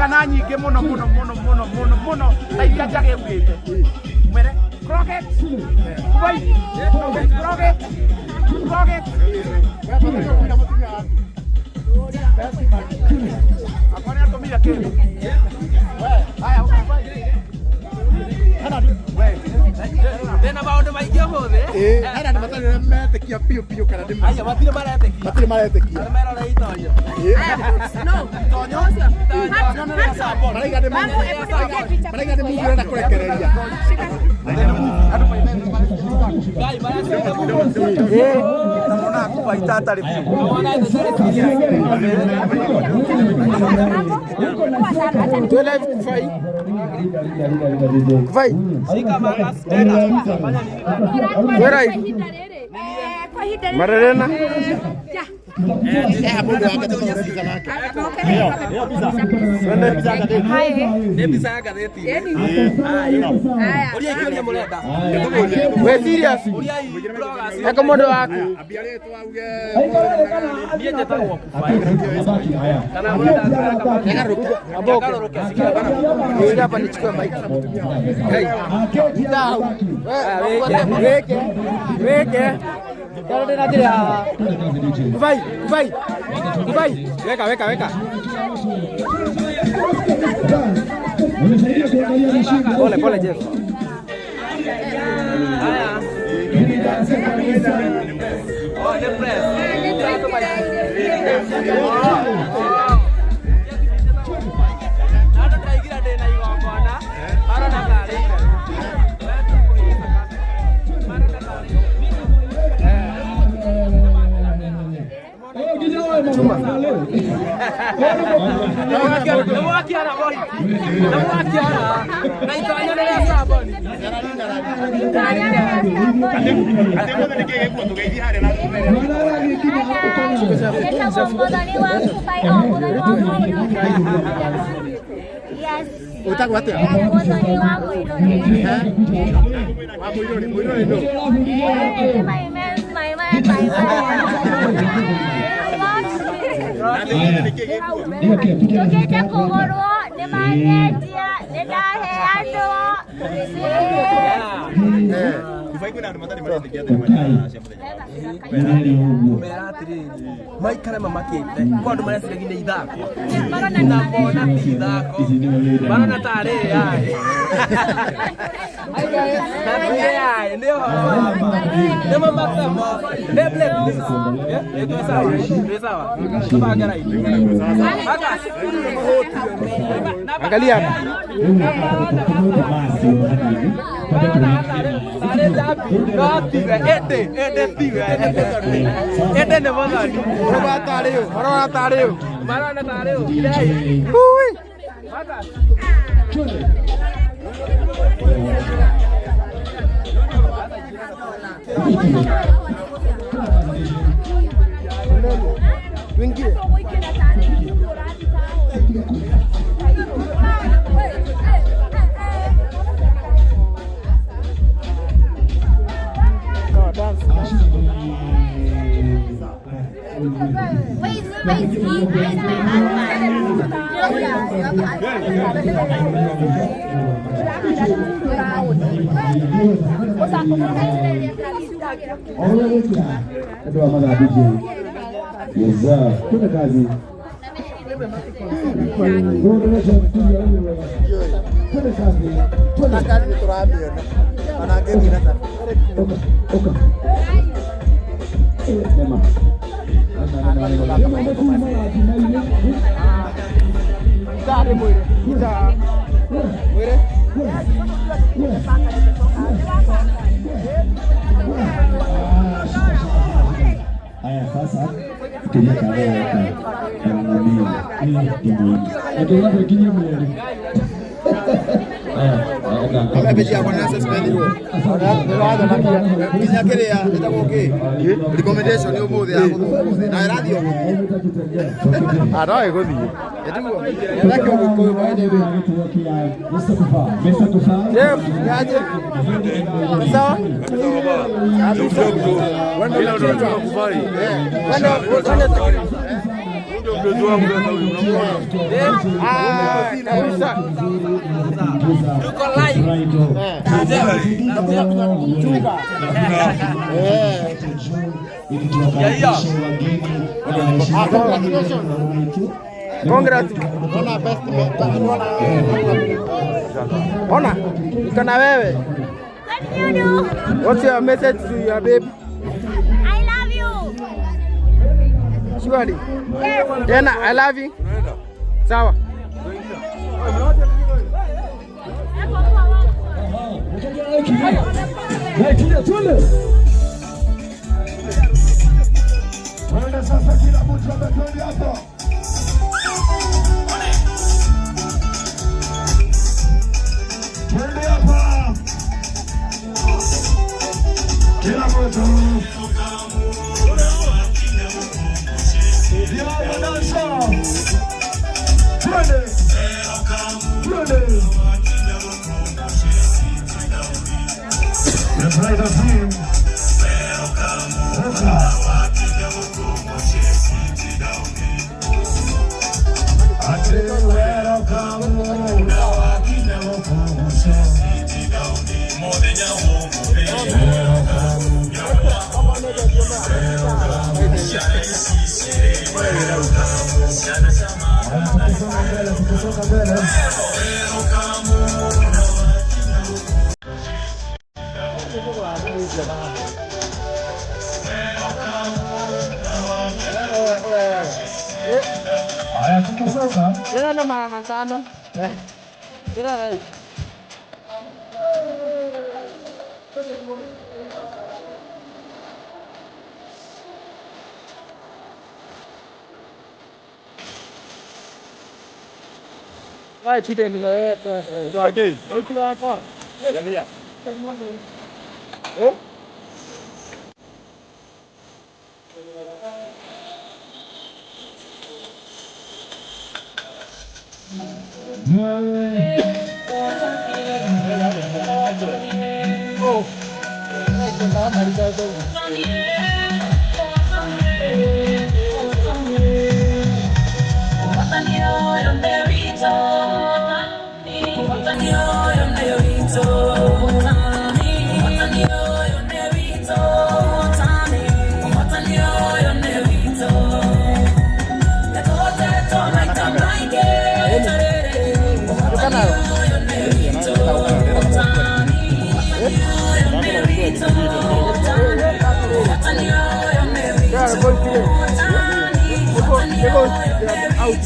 Na nyingĩ mũno mũno mũno mũno mũno mũno ta iria njage ugĩte mwere Crockett Kubai Crockett Crockett Akone atumia kĩndũ haya Ndĩna maũndũ maingĩ ũmũthĩ. Hena andũ matarĩ metĩkia biũ biũ kana nĩ Aya matirĩ maretĩkia. Matirĩ maretĩkia. Arĩa merorei itonyo. Maraiga nĩ maraiga nĩ movie ũrenda kũrekereria. Ngai maracinda Marerena Nĩ mbica ya ngathĩti. Ũria kĩũria mũrenda. We serious. Ũriai bloggers. Eko mũndũ waku. Ambia rĩtwa uge Niĩ njĩtagwo Kubai. Kana mũrenda ngarũrũke. Kuja hapa nichukue mic. Hey. Ndau. Weke. Weke. Ndaro ndina njira haha. Kubai, kubai. Kubai. Weka, weka, weka. Pole, pole Jeff. Haya. Oh, nĩ press. Na andũ ndĩraigire ndĩna igongona marona tarĩ itherũ. Nĩmwakiara mohiki. Nĩmwakiara. Na itonyo nĩ rĩa saboni. Ũtagwo atĩa? Wa mũirũrĩ, mũirũrĩ nũ? Njũkĩte kũgũrwo nĩ manyendia nĩ ndaheanwo. Kũmera atĩrĩrĩ maikare mamakĩte kwa andũ mareciragia nĩ ithako na mona ti ithako marona tarĩ AI na ti AI nĩ ũhoro wa ma nĩ mamakamo nĩ blacklist. Ĩ twĩ sawa, twĩ sawa, tũbange raini. Angalia hapa. Ĩndĩ ĩndĩ tiwe ĩndĩ nĩ mũthoni. Marona tarĩ ũ. Marona tarĩ ũ. Marona tarĩ ũ irei. Ui. Wingie. Sawa, dance. Where is he? Where is my husband? Ngari nĩ tũramĩona ona ngĩthiĩ na Gitari mwire. Gita. Mwire. Nginya kiria ĩtagwo kĩ recommendation ũmũthĩ ya gũthiĩ ũmũthĩ na ĩrathiĩ o gũthiĩ. Ah, no ĩgũthiĩ. Ĩtiguo Nake Ũgĩkũyũ Jeff, niaje? Sawa? Tuko live. Congrats. Ona, niko na wewe. What do you do? What's your message to your baby? I love you. Surely. Yes. Tena I love you. Sawa. Twende sasa, kila mtu ametwende hapa. Twende hapa. Kila mtu. Ndio dansa. Twende. Twende. The bridal team. Oka. Ate welcome. Tukisonga mbele, tukisonga mbele. Haya, tukisonga. Out.